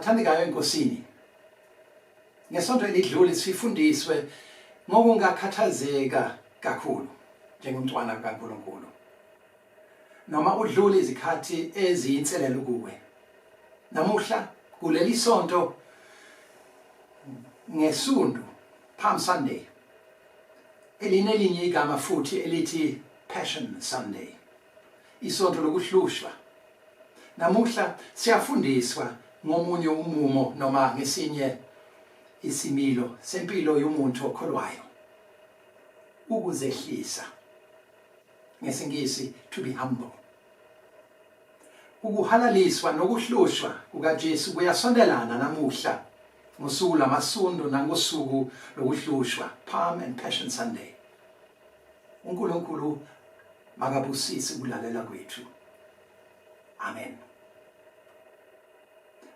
Bathandekayo eNkosini, ngesonto elidlule sifundiswe ngokungakhathazeka kakhulu njengomntwana kaNkulunkulu. Noma udlule izikhathi eziyinselelo kuwe. Namuhla kuleli sonto ngesundu Palm Sunday elinelinye igama futhi elithi Passion Sunday, isonto lokuhlushwa. Namuhla siyafundiswa ngomunye umumo noma ngesinye isimilo sempilo yomuntu okholwayo, ukuzehlisa, ngesiNgisi to be humble. Ukuhalaliswa nokuhlushwa kukaJesu kuyasondelana namuhla ngosuku lwamasundu nangosuku lokuhlushwa, Palm and Passion Sunday. UNkulunkulu makabusise ukulalela kwethu. Amen.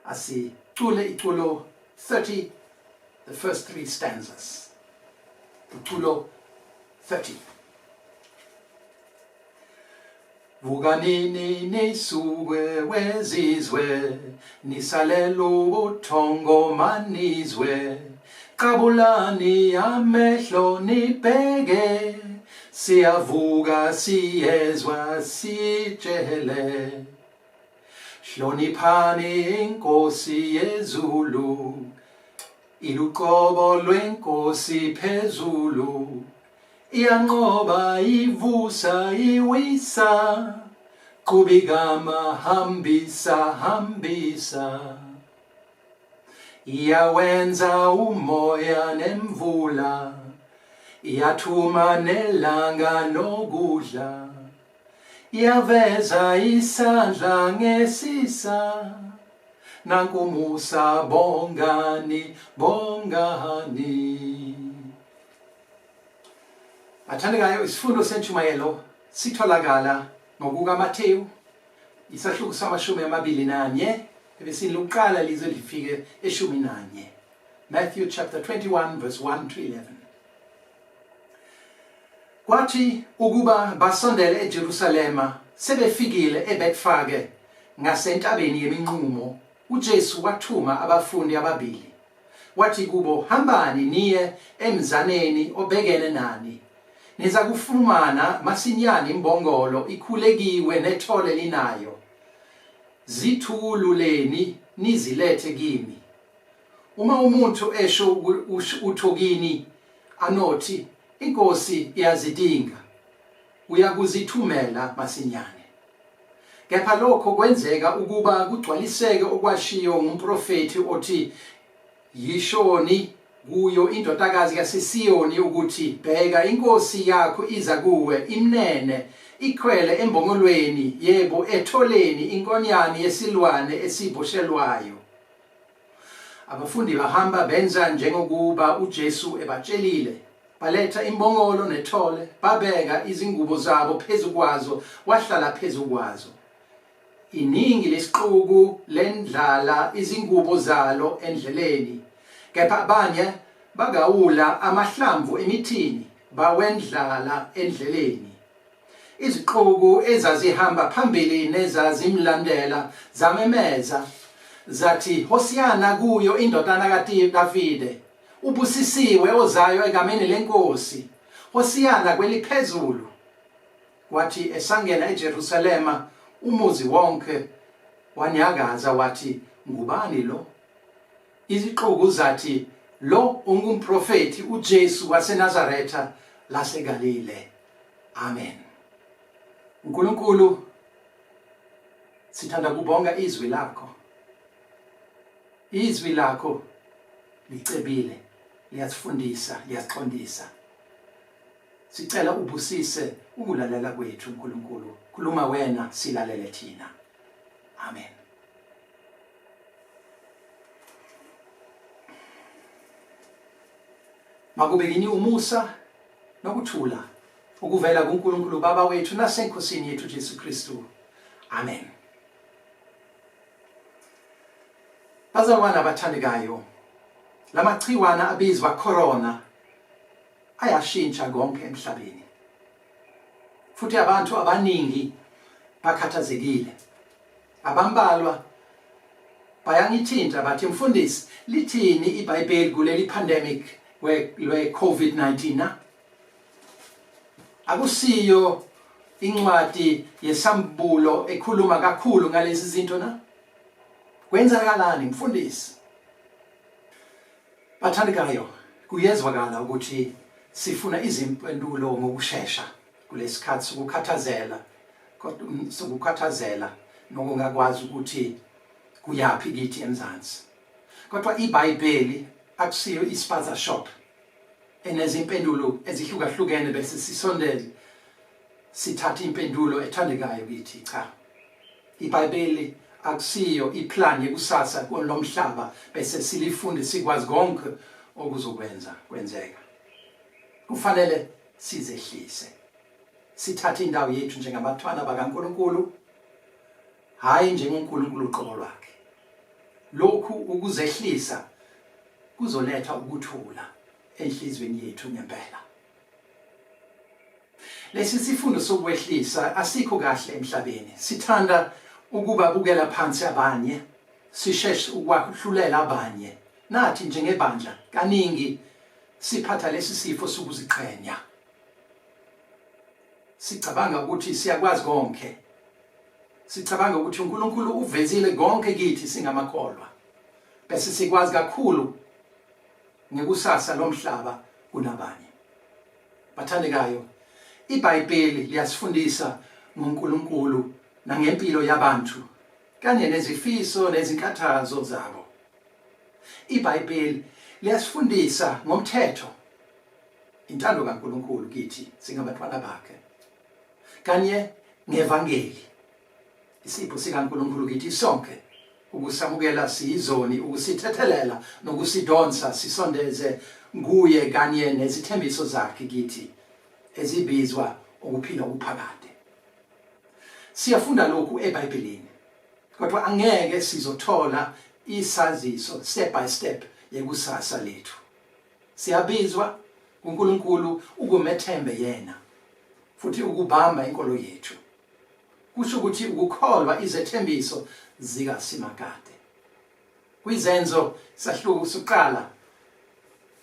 Asicule iculo 30, the first three stanzas. Uculo 30. Vukanini nisuke wezizwe nisalel ubuthongo manizwe qabulani amehlo nibheke siyavuka siyezwa sitshele hloniphani inkosi yezulu iluqobo lwenkosi phezulu Iyanqoba ivusa iwisa qhubigama hambisa hambisa Iyawenza umoya nemvula iyathuma nelanga nokudla Iyaveza isandla ngesisa nankumusa bongani bongani. Bathandekayo, isifundo sentshumayelo sitholakala ngokukaMathewu isahluko sama-21 evesini lokuqala lize lifike eshumi nanye. Matthew chapter 21 verse 1 to 11. Kwathi ukuba basondele eJerusalema sebefikile eBetfage ngasentabeni yeminqumo, uJesu wathuma abafundi ababili Wathi kubo, Hambani niye emzaneni obhekene nani, nizakufumana masinyane imbongolo ikhulekiwe nethole linayo. Zithukululeni nizilethe kimi. Uma umuntu esho utho kini, anothi, INkosi iyazidinga, uyakuzithumela masinyane. Kepha lokho kwenzeka ukuba kugcwaliseke okwashiwo ngumprofethi othi, Yishoni kuyo indodakazi yaseSiyoni ukuthi, Bheka, inkosi yakho iza kuwe, imnene, ikhwele embongolweni, yebo, etholeni inkonyane yesilwane esiboshelwayo. Abafundi bahamba benza njengokuba uJesu ebatshelile. Baletha imbongolo nethole, babeka izingubo zabo phezu kwazo, wahlala phezu kwazo. Iningi lesixuku lendlala izingubo zalo endleleni, kepha abanye bagawula amahlamvu emithini bawendlala endleleni. Izixuku ezazihamba phambili nezazimlandela zamemeza zathi, Hosiyana kuyo indodana kaDavide! Ubusisiwe ozayo egameni leNkosi! Hosiyana kweliphezulu! Kwathi esangena eJerusalema, umuzi wonke wanyakaza wathi, Ngubani lo? Izixuku zathi, Lo ungumprofethi uJesu waseNazaretha laseGalile. Amen. uNkulunkulu, sithanda kubonga izwi lakho. Izwi lakho licebile, liyasifundisa, liyasiqondisa. Sicela ubusise ukulalela kwethu uNkulunkulu. Khuluma wena silalele thina. Amen. Makube kini umusa nokuthula okuvela kuNkulunkulu Baba wethu naseNkosini yethu Jesu Kristu. Amen. Bazalwane abathandekayo, lamachiwana abizwa corona ayashintsha konke emhlabeni. Futhi abantu abaningi bakhathazekile. Abambalwa Bayangithinta bathi, "Mfundisi, lithini iBhayibheli kuleli pandemic lwe-COVID-19 na? Akusiyo incwadi yesambulo ekhuluma kakhulu ngalezi zinto na? Kwenzakalani, mfundisi?" Bathandekayo, kuyezwakala ukuthi sifuna izimpendulo ngokushesha kulesikhathi sokukhathazela, kodwa sokukhathazela nokungakwazi ukuthi kuyaphi kithi eMzansi. Kodwa iBhayibheli akusiyo ispaza shop enezimpendulo ezihlukahlukene bese sisondele sithathe impendulo ethandekayo kithi. Cha, iBhayibheli akusiyo iplan yekusasa lomhlaba bese silifunde sikwazi konke okuzokwenza kwenzeka. Kufanele sizehlise, sithathe indawo yethu njengabathwana bakaNkulunkulu, hhayi njengoNkulunkulu uqobo lwakhe. Lokhu ukuzehlisa kuzoletha ukuthula enhliziyweni yethu ngempela. Lesi sifundo sokwehlisa asikho kahle emhlabeni. Sithanda ukubabukela phansi abanye, sisheshe ukwahlulela abanye. Nathi njengebandla kaningi siphatha lesi sifo sokuziqhenya. Sicabanga ukuthi siyakwazi konke. Sicabanga ukuthi uNkulunkulu uvezile konke kithi singamakholwa. Bese sikwazi kakhulu ngekusasa lomhlaba kunabanye. Bathandekayo, iBhayibheli liyasifundisa ngoNkulunkulu nangempilo yabantu kanye nezifiso nezinkathazo zabo. IBhayibheli liyasifundisa ngomthetho, intando kaNkulunkulu kithi singabantwana bakhe, kanye ngevangeli, isipho sikaNkulunkulu kithi sonke ukusamukela siyizoni, ukusithethelela nokusidonsa sisondeze kuye kanye nezithembiso zakhe kithi ezibizwa ukuphila okuphakade. Siyafunda lokhu eBhayibhelini, kodwa angeke sizothola isaziso step by step yekusasa lethu. Siyabizwa kuNkulunkulu ukumethembe yena futhi ukubamba inkolo yethu. Kusho ukuthi ukukholwa izethembiso zikaSimakade. KwiZenzo sahluko sokuqala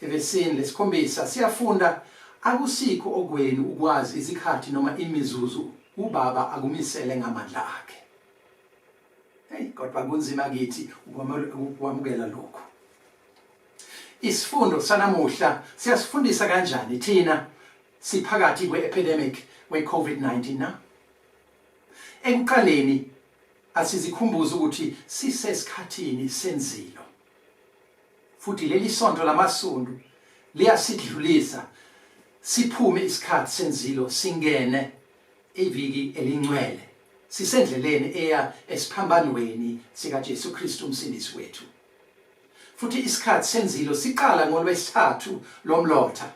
evesini lesikhombisa siyafunda, akusikho okwenu ukwazi izikhathi noma imizuzu uBaba akumisele ngamandla akhe. Hey, kodwa kunzima kithi ukwamukela lokhu. Isifundo sanamuhla siyasifundisa kanjani thina siphakathi kwe-epidemic we-COVID-19 na? Ekuqaleni asizikhumbuze ukuthi sisesikhathini senzilo. Futhi leli sonto lamasundu liyasidlulisa siphume isikhathi senzilo singene iviki elingcwele. Sisendleleni eya esiphambanweni sikaJesu Kristu umsindisi wethu. Futhi isikhathi senzilo siqala ngolwesithathu lomlotha.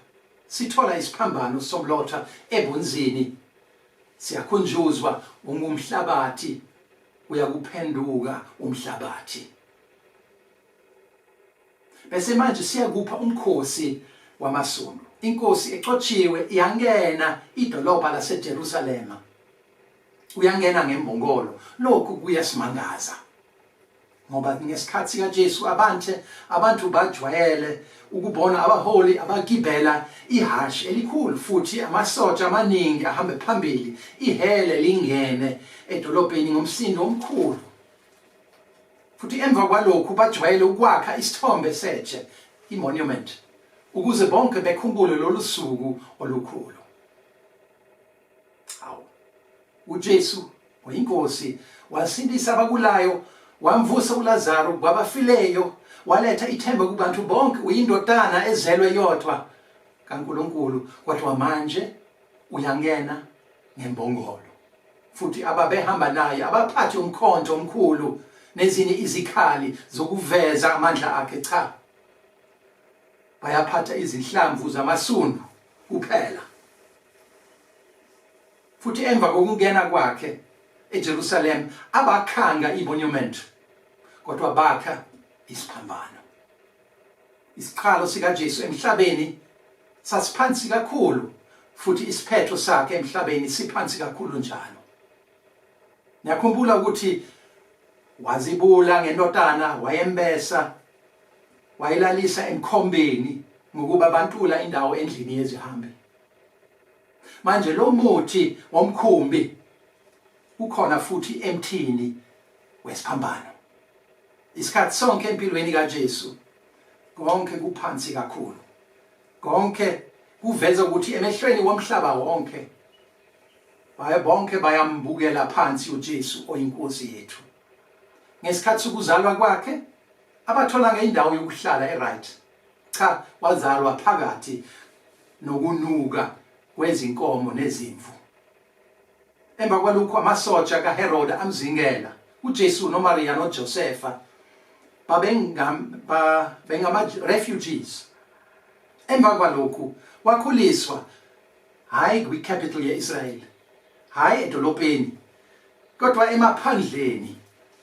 Sithola isiphambano somlotha ebunzini. Siyakhunjuzwa, ungumhlabathi, uyakuphenduka umhlabathi. Bese manje siyakupha umkhosi wamasundu. Inkosi exotshiwe iyangena idolobha laseJerusalema. Uyangena ngembongolo. Lokhu kuyasimangaza. Ngoba ngesikhathi sikaJesu abantu bajwayele ukubona abaholi abagibela ihhashi elikhulu futhi amasotsha amaningi ahambe phambili, ihele lingene edolobheni ngomsindo omkhulu. Futhi emva kwalokhu bajwayele ukwakha isithombe setshe, i-monument, ukuze bonke bekhumbule lolu suku olukhulu. Awu, uJesu uyiNkosi, wasindisa abakulayo, wamvusa uLazaru kwabafileyo, waletha ithemba kubantu bonke, uyindodana ezelwe yodwa kaNkulunkulu, kodwa manje uyangena ngembongolo. Futhi ababehamba naye abaphathi umkhonto omkhulu nezinye izikhali zokuveza amandla akhe, cha, bayaphatha izinhlamvu zamasundu kuphela. Futhi emva kokungena kwakhe eJerusalem abakhanga imonument, kodwa bakha isiphambano. Isiqalo sikaJesu emhlabeni sasiphansi kakhulu, futhi isiphetho sakhe emhlabeni siphansi kakhulu njalo. Niyakhumbula ukuthi Wazibula ngendodana wayembesa wayilalisa emkhombeni ngokuba bantula indawo endlini yezihambi. Manje lo muthi womkhumbi ukhona futhi emthini wesiphambano. Isikhathi sonke empilweni kaJesu konke kuphansi kakhulu. Konke kuveza ukuthi emehlweni womhlaba wonke baye bonke bayambukela phansi uJesu oyinkosi yethu. Ngesikhathi sokuzalwa kwakhe abatholanga indawo yokuhlala eright. Cha, wazalwa phakathi nokunuka kwezinkomo nezimvu. Emva kwalokhu amasotsha kaHerode amzingela. UJesu noMaria noJosefa babengama-refugees. Emva kwalokhu wakhuliswa hhayi kwi-capital ye-Israel, hhayi edolobheni, kodwa emaphandleni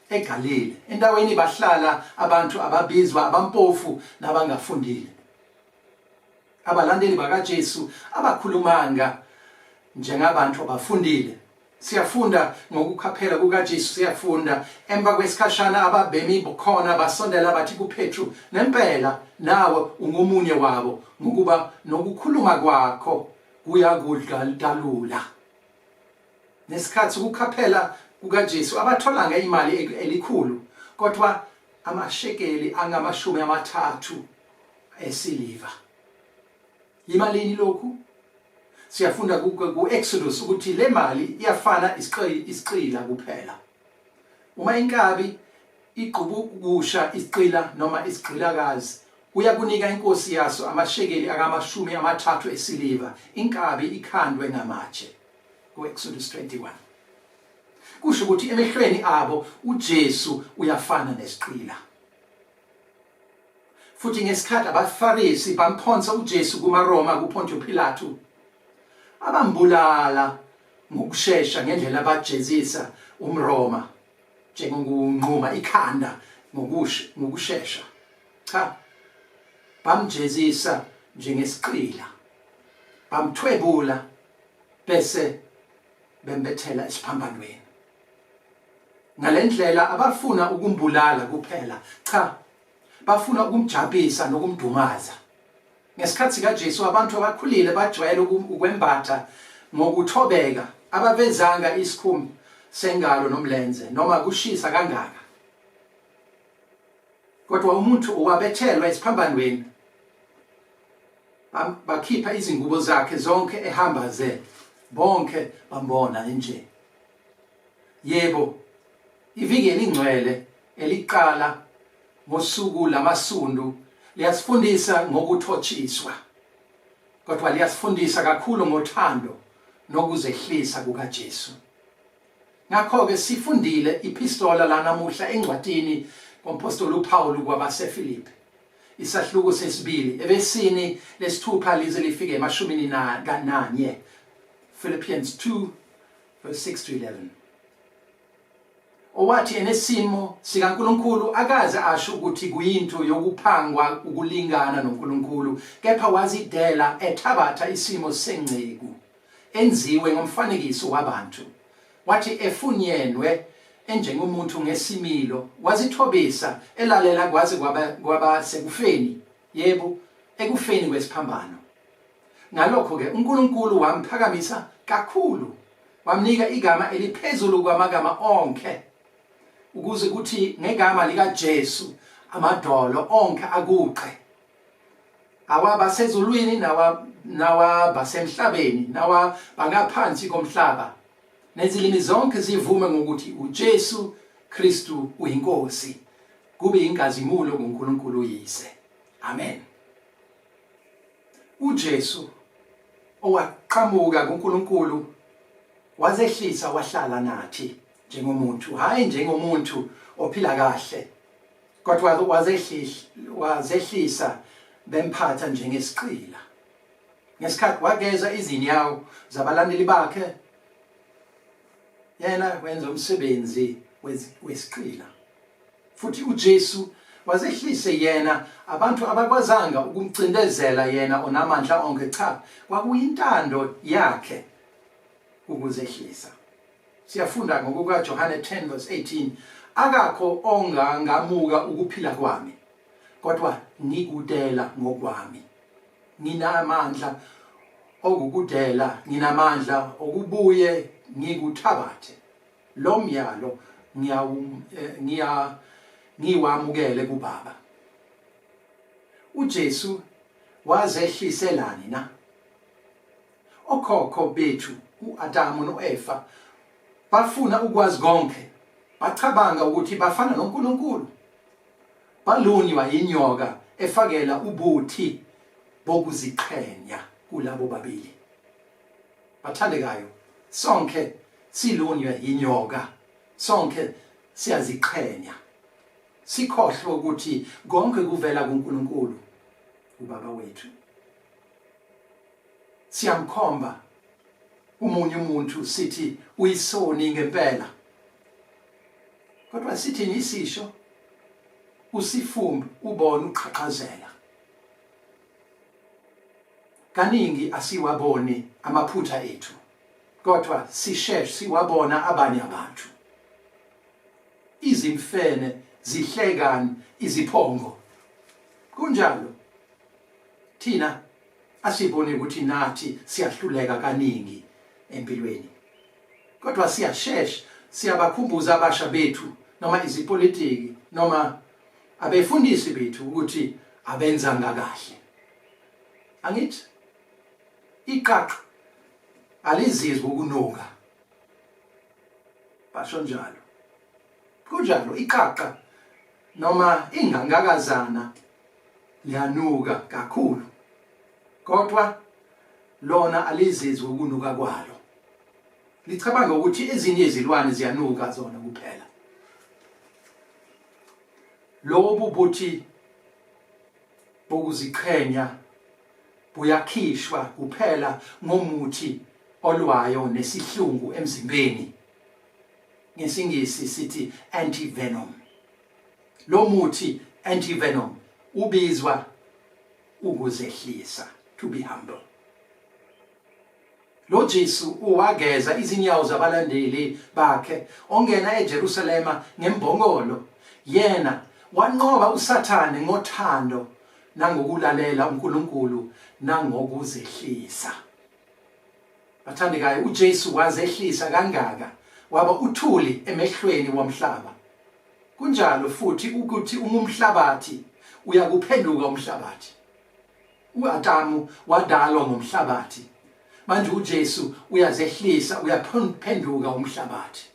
eGalile, endaweni bahlala abantu ababizwa abampofu nabangafundile. Abalandeli bakaJesu abakhulumanga njengabantu abafundile. Siyafunda ngokukhaphela kukaJesu, siyafunda emva kwesikhashana ababemi khona basondela bathi kuPetru, nempela nawe ungomunye wabo, ngokuba nokukhuluma kwakho kuyakudalula. Ngesikhathi ukukhaphela kukaJesu abatholanga imali elikhulu, kodwa amashekeli angamashumi amathathu esiliva. Yimalini lokhu? Siyafunda ku-Exodus ukuthi le mali iyafana isiqila kuphela. Uma inkabi igqubukusha isiqila noma isigqilakazi, uyakunika inkosi yaso amashekeli akamashumi amathathu esiliva, inkabi ikhandwe ngamatshe. Ku-Exodus 21. Kusho ukuthi emehlweni abo uJesu uyafana nesiqila. Futhi ngesikhathi abaFarisi bamphonsa uJesu kumaRoma kuPontio Pilatu, abambulala ngokushesha ngendlela abajezisa umRoma njengokunquma ikhanda ngokushesha. Cha, bamjezisa njengesiqila, bamthwebula bese bembethela esiphambanweni. Ngalendlela abafuna ukumbulala kuphela, cha, bafuna ukumjabhisa nokumdumaza. Ngesikhathi sikaJesu abantu abakhulile bajwayele ukwembatha ngokuthobeka, abavezanga isikhumba sengalo nomlenze noma kushisa kangaka. Kodwa umuntu owabethelwa esiphambanweni bakhipha izingubo zakhe zonke ehamba ze, bonke bambona nje. Yebo, iviki elingcwele eliqala ngosuku lamasundu liyasifundisa ngokuthotshiswa, kodwa liyasifundisa kakhulu ngothando nokuzehlisa kukaJesu. Ngakho-ke sifundile iphistola lanamuhla encwadini komphostoli uPawulu kwabaseFilipi, isahluko sesibili evesini lesithupha lize lifike emashumini nanye. Philippians 2 verse 6 to 11. Owathi enesimo sikaNkulunkulu akaze asho ukuthi kuyinto yokuphangwa ukulingana noNkulunkulu, kepha wazidela ethabatha isimo senceku, enziwe ngomfanekiso wabantu. Wathi efunyenwe enjengomuntu ngesimilo, wazithobisa elalela kwaze kwaba, kwaba sekufeni, yebo, ekufeni kwesiphambano. Ngalokho-ke uNkulunkulu wamphakamisa kakhulu, wamnika igama eliphezulu kwamagama onke, ukuze kuthi ngegama likaJesu amadolo onke aguqe, awabasezulwini nawa nawabasemhlabeni nawabangaphansi komhlaba, nezilimi zonke zivume ngokuthi uJesu Kristu uyiNkosi, kube inkazimulo kuNkulunkulu uYise. Amen. UJesu owaqhamuka kuNkulunkulu wazehlisa wahlala nathi njengomuntu, hhayi njengomuntu ophila kahle, kodwa wazehlisa wazehlisa bemphatha njengesigqila. Ngesikhathi wageza izinyawo zabalandeli bakhe, yena wenza umsebenzi wesigqila. Futhi uJesu wazehlise yena, abantu abakwazanga ukumcindezela yena onamandla onke, cha, kwakuyintando yakhe ukuzehlisa. Siyafunda ngokukaJohane 10 verse 18, akakho ongangamuka ukuphila kwami, kodwa ngikudela ngokwami. Nginamandla okukudela, nginamandla okubuye ngikuthabathe. Lo myalo ngiwamukele kuBaba. UJesu wazehliselani na? Okhokho bethu uAdamu noEfa bafuna ukwazi konke, bacabanga ukuthi bafana noNkulunkulu. Balunywa yinyoka efakela ubuthi bokuziqhenya kulabo babili. Bathandekayo, sonke silunywe yinyoka, sonke siyaziqhenya. Sikhohlwe ukuthi konke kuvela kuNkulunkulu uBaba wethu. Siyamkhomba umunye umuntu sithi uyisoni ngempela. Kodwa sithini isisho? Usifumbu ubona uqhaqhazela. Kaningi asiwaboni amaphutha ethu, kodwa sisheshe siwabona abanye abantu. Izimfene zihlekani iziphongo. Kunjalo. Thina asiboni ukuthi nathi siyahluleka kaningi empilweni. Kodwa siyashesha siyabakhumbuza abasha bethu noma izipolitiki noma abefundisi bethu ukuthi abenzanga kahle. Angithi iqaqa alizizwa ukunuka. Basho njalo. Kunjalo, iqaqa noma ingangakazana liyanuka kakhulu, kodwa lona alizizwa ukunuka kwalo. Licabanga ukuthi ezinye izilwane ziyanuka zona kuphela. Lobu buthi bokuziqhenya buyakhishwa kuphela ngomuthi olwayo nesihlungu emzimbeni. NgesiNgisi sithi anti-venom. Lo muthi anti-venom ubizwa ukuzehlisa, to be humble. Lo Jesu uwageza izinyawo zabalandeli bakhe ongena eJerusalema ngembongolo. Yena wanqoba uSathane ngothando nangokulalela uNkulunkulu nangokuzehlisa. Bathandekayo, uJesu wazehlisa kangaka waba uthuli emehlweni womhlaba. Kunjalo futhi ukuthi ungumhlabathi, uyakuphenduka umhlabathi. U-Adamu wadalwa ngomhlabathi. Manje uJesu uyazehlisa, uyaphenduka umhlabathi.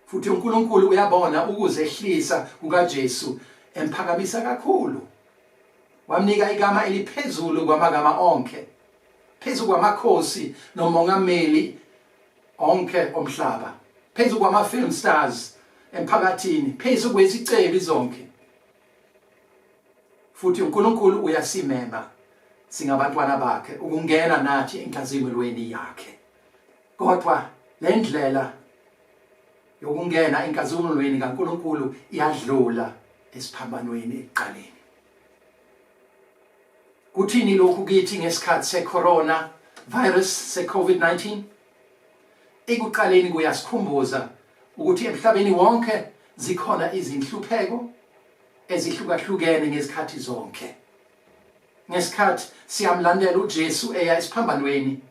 Futhi uNkulunkulu uyabona ukuzehlisa kukaJesu emphakamisa kakhulu. Wamnika igama eliphezulu kwamagama onke, phezu kwamakhosi nomongameli onke omhlaba, phezu kwama-film stars emphakathini, phezu kwezicebi zonke. Futhi uNkulunkulu uyasimema singabantwana bakhe ukungena nathi enkazimulweni yakhe. Kodwa le ndlela yokungena enkazimulweni kaNkulunkulu iyadlula esiphambanweni ekuqaleni. Kuthini lokhu kithi ngesikhathi se-corona virus se-COVID-19? Ekuqaleni kuyasikhumbuza ukuthi emhlabeni wonke zikhona izinhlupheko ezihlukahlukene ngezikhathi zonke. Ngesikhathi siyamlandela uJesu eya esiphambanweni,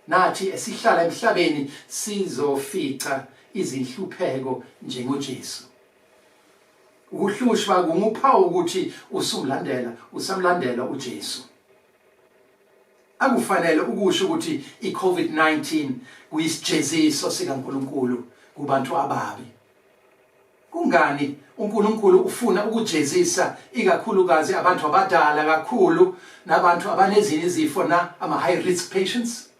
nathi esihlala emhlabeni sizofica izinhlupheko njengoJesu. Ukuhlushwa kunguphawu ukuthi usumlandela, usamlandela uJesu. Akufanele ukusho ukuthi i-COVID-19 kuyisijeziso sikaNkulunkulu kubantu ababi. Kungani uNkulunkulu ufuna ukujezisa ikakhulukazi abantu abadala kakhulu nabantu abanezinye izifo na ama-high risk patients?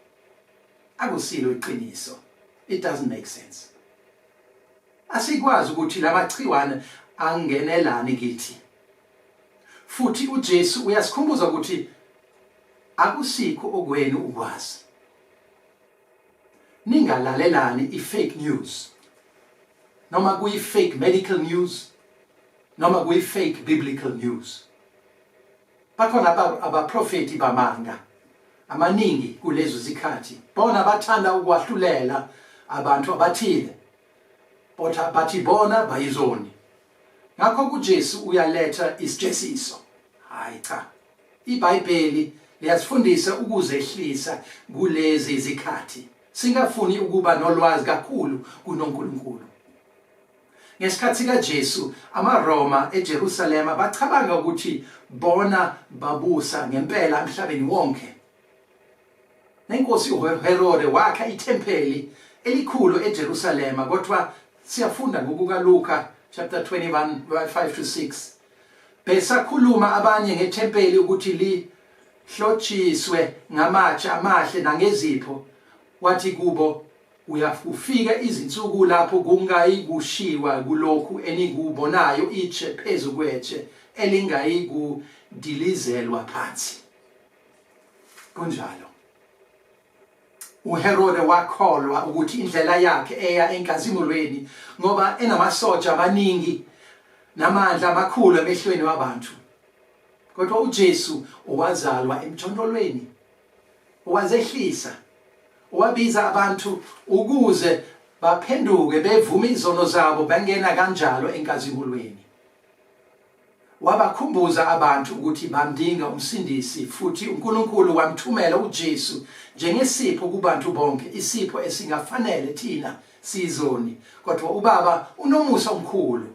Akusilo iqiniso. It doesn't make sense. Asikwazi ukuthi lamagciwane angenelani kithi. Futhi uJesu uyasikhumbuza ukuthi akusikho okwenu ukwazi. Ningalalelani i-fake news noma kuyi-fake medical news noma kuyi-fake biblical news. Bakhona abaprofeti bamanga amaningi kulezo zikhathi, bona bathanda ukwahlulela abantu abathile botha bathi bona bayizoni. Ngakho kuJesu uyaletha isijesiso. Hayi cha. IBhayibheli liyasifundisa ukuzehlisa kulezi zikhathi. Singafuni ukuba nolwazi kakhulu kunoNkulunkulu. Ngesikhathi sikaJesu, amaRoma eJerusalema bacabanga ukuthi bona babusa ngempela emhlabeni wonke. Nenkosi uHerode wakha ithempeli elikhulu eJerusalema, kodwa siyafunda ngokukaLuka chapter 21 5 to 6. Besakhuluma abanye ngethempeli ukuthi lihlotshiswe ngamatshe amahle nangezipho, wathi kubo, Kuyakufika izinsuku lapho kungayikushiwa kulokhu enikubonayo itshe phezu kwetshe elingayikudilizelwa phansi. Kunjalo. UHerode wakholwa ukuthi indlela yakhe eya enkazimulweni ngoba enamasotsha amaningi namandla amakhulu emehlweni wabantu. Kodwa uJesu owazalwa emjondolweni wazehlisa wabiza abantu ukuze baphenduke bevume izono zabo bangena kanjalo enkazimulweni. Wabakhumbuza abantu ukuthi bamdinga umsindisi futhi uNkulunkulu wamthumela uJesu njengesipho kubantu bonke, isipho esingafanele thina sizoni. Kodwa uBaba unomusa omkhulu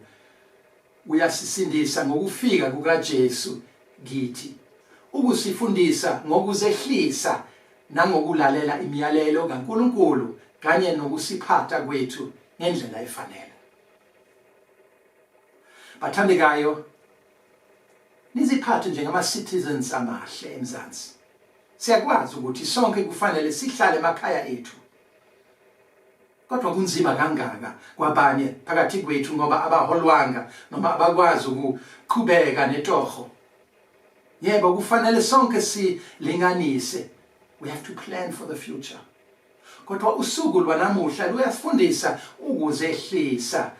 uyasisindisa ngokufika kukaJesu kithi, ukusifundisa ngokuzehlisa nangokulalela imiyalelo kaNkulunkulu kanye nokusiphatha kwethu ngendlela efanele. Bathandekayo, niziphathe njengama-citizens amahle eMzansi. Siyakwazi ukuthi sonke kufanele sihlale emakhaya ethu. Kodwa kunzima kangaka kwabanye phakathi kwethu ngoba abaholwanga noma abakwazi ukuqhubeka netoho. Yebo, kufanele sonke silinganise. We have to plan for the future. Kodwa usuku lwanamuhla luyasifundisa ukuzehlisa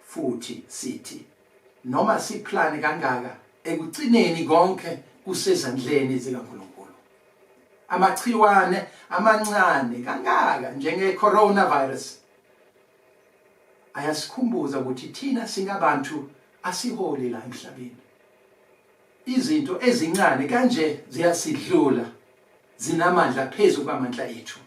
futhi sithi noma siplane kangaka ekugcineni konke kusezandleni zikaNkulunkulu. Amachiwane amancane kangaka njenge-coronavirus ayasikhumbuza ukuthi thina singabantu asiholi la emhlabeni. Izinto ezincane kanje ziyasidlula, zinamandla phezu kwamandla ethu.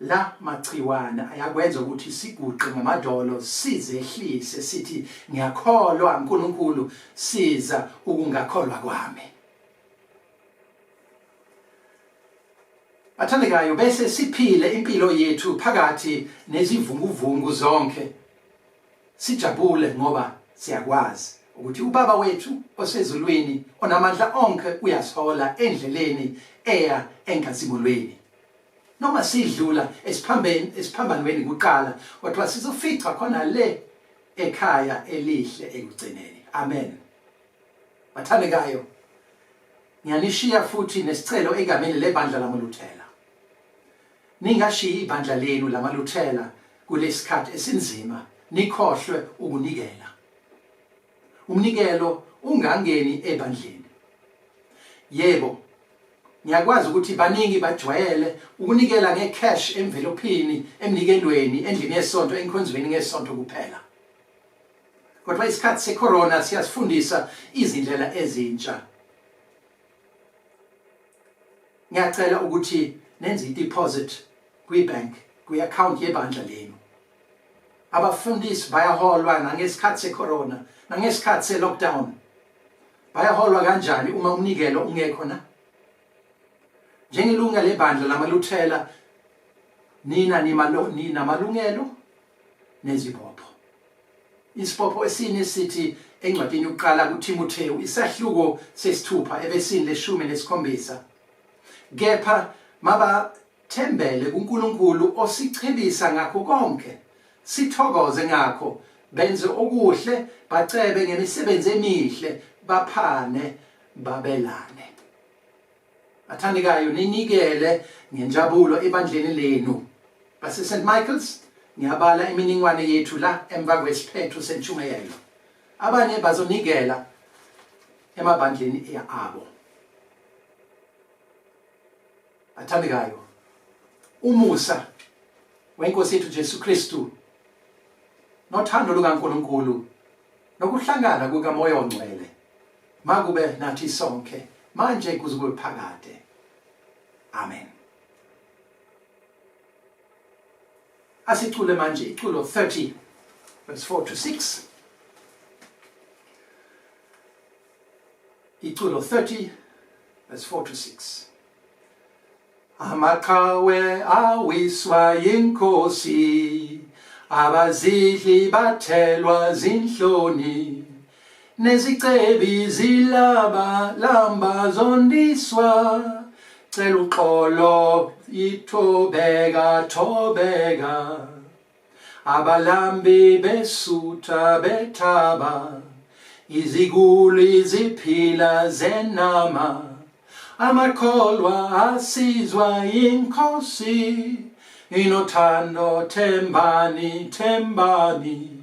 La machiwane ayakwenza ukuthi siguqe ngamadolo sizehlise sithi ngiyakholwa uNkulunkulu siza ukungakholwa kwami. Bathandekayo, bese siphile impilo yethu phakathi nezivunguvungu zonke. Sijabule ngoba siyakwazi ukuthi uBaba wethu osezulwini onamandla onke uyasihola endleleni eya enkazimulweni. Noma sidlula esiphambeni esiphambanweni kuqala, kodwa sizofica khona le ekhaya elihle ekugcineni. Amen. Bathandekayo, ngiyanishiya futhi nesicelo egameni lebandla lamaLuthela. Ningashiyi ibandla lenu lamaLuthela kulesikhathi esinzima nikhohlwe ukunikela. Umnikelo ungangeni ebandleni. Yebo, ngiyakwazi ukuthi baningi bajwayele ukunikela ngecash emvelophini, emnikelweni, endlini yesonto, enkonzweni ngesonto kuphela. Kodwa isikhathi secorona siyasifundisa izindlela ezintsha. Ngiyacela ukuthi nenze i-deposit kwi-bank, kwi-account yebandla lenu. Abafundisi bayaholwa nangesikhathi secorona, nangesikhathi se-lockdown. Bayaholwa kanjani uma umnikelo ungekho na? Njengelunga lebandla lamaLuthela, nina ninamalungelo nezibopho. Isibopho esinye sithi encwadini yokuqala kuThimothewu isahluko sesithupha evesini leshumi nesikhombisa, kepha mabathembele kuNkulunkulu osichebisa ngakho konke, sithokoze ngakho, benze okuhle, bacebe ngemisebenzi emihle, baphane, babelane. Bathandekayo, ninikele ngenjabulo ebandleni lenu. Base St Michael's, ngiyabala imininingwane yethu la emva kwesiphetho sentshumayelo. Abanye bazonikela emabandleni abo. Bathandekayo, Umusa wenkosi yethu Jesu Kristu nothando lukaNkulunkulu nokuhlangana kukaMoya oNgcwele makube nathi sonke manje kuze kube phakade. Amen. Asicule manje iculo 30 verse 4 to 6. Iculo 30 verse 4 to 6. Amaqhawe awiswa yinkosi, abazidli bathelwa zinhloni, nezicebi zilaba lamba zondiswa, cela uxolo ithobeka thobeka. Abalambi besutha bethaba, iziguli ziphila zenama, amakholwa asizwa inkosi, inothando thembani thembani.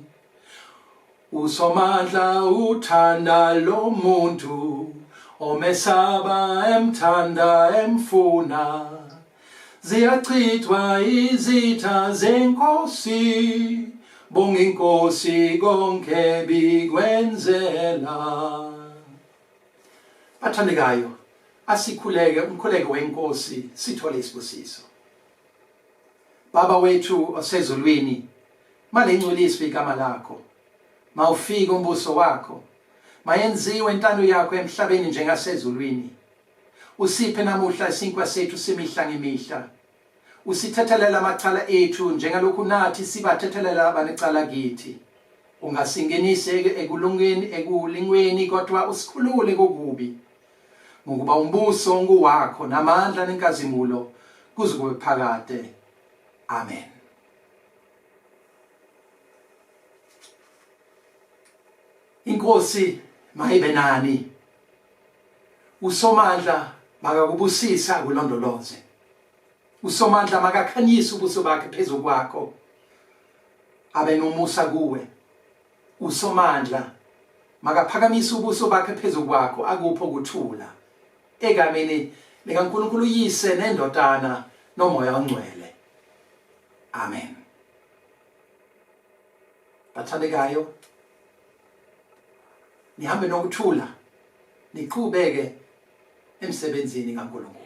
USomandla uthanda lo muntu omesaba emthanda emfuna. Ziyachithwa izitha zenkosi, bonga inkosi konke bikwenzela. Bathandekayo, asikhuleke umkhuleko wenkosi sithole isibusiso. Baba wethu osezulwini, malingcweliswe igama lakho. Mawufike umbuso wakho. Mayenziwe intando yakho emhlabeni njengasezulwini. Usiphe namuhla isinkwa sethu semihla ngemihla. Usithethelele amacala ethu njengalokhu nathi sibathethelela abanecala kithi. Ungasingenisi ekulungeni ekulingweni kodwa usikhulule kokubi. Ngokuba umbuso unguwakho namandla nenkazimulo kuze kube phakade. Amen. Inkosi mayibe nani. USomandla makakubusise akulondoloze. USomandla makakhanyise ubuso bakhe phezu kwakho abe nomusa kuwe. USomandla makaphakamise ubuso bakhe phezu kwakho akuphe ukuthula. Egameni likaNkulunkulu uYise neNdodana noMoya oNgcwele. Amen. Bathandekayo, nihambe nokuthula, niqhubeke emsebenzini kaNkulunkulu.